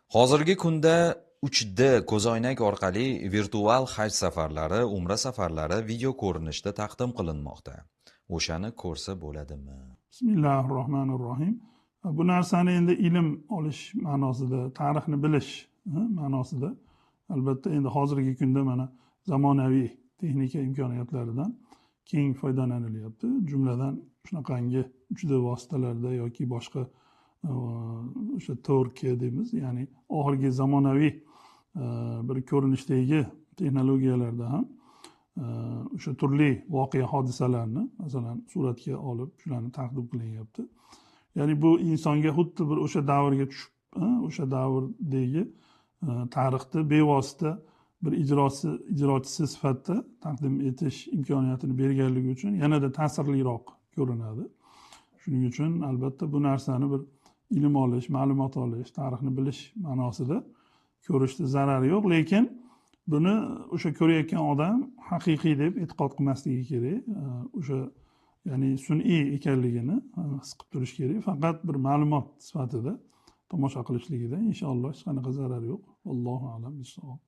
Hozirgi kunda 3D ko'zoynak orqali virtual haj safarlari, umra safarlari video ko'rinishda taqdim qilinmoqda. O'shani ko'rsa bo'ladimi? Bismillahirrohmanirrohim. Bu narsani endi ilm olish ma'nosida, tarixni bilish ma'nosida albatta endi hozirgi kunda mana zamonaviy texnika imkoniyatlaridan keng foydalanilyapti. Jumladan shunaqangi 3D vositalarda yoki boshqa o'sha 4K deymiz, ya'ni oxirgi zamonaviy bir ko'rinishdagi texnologiyalarda ham o'sha turli voqea hodisalarni masalan suratga olib shularni taqdim qilinyapti. Ya'ni bu insonga xuddi bir o'sha davrga tushib, o'sha davrdagi tarixni bevosita bir ijrochisi sifatida taqdim etish imkoniyatini berganligi uchun yanada ta'sirliroq ko'rinadi. Shuning uchun albatta bu narsani bir ilm olish, ma'lumot olish, tarixni bilish ma'nosida ko'rishda zarari yo'q, lekin buni o'sha ko'rayotgan odam haqiqiy deb e'tiqod qilmasligi kerak. O'sha ya'ni sun'iy ekanligini his qilib turish kerak. Faqat bir ma'lumot sifatida tomosha qilishligida inshaalloh hech qanaqa zarari yo'q. Allohu a'lam bissavob.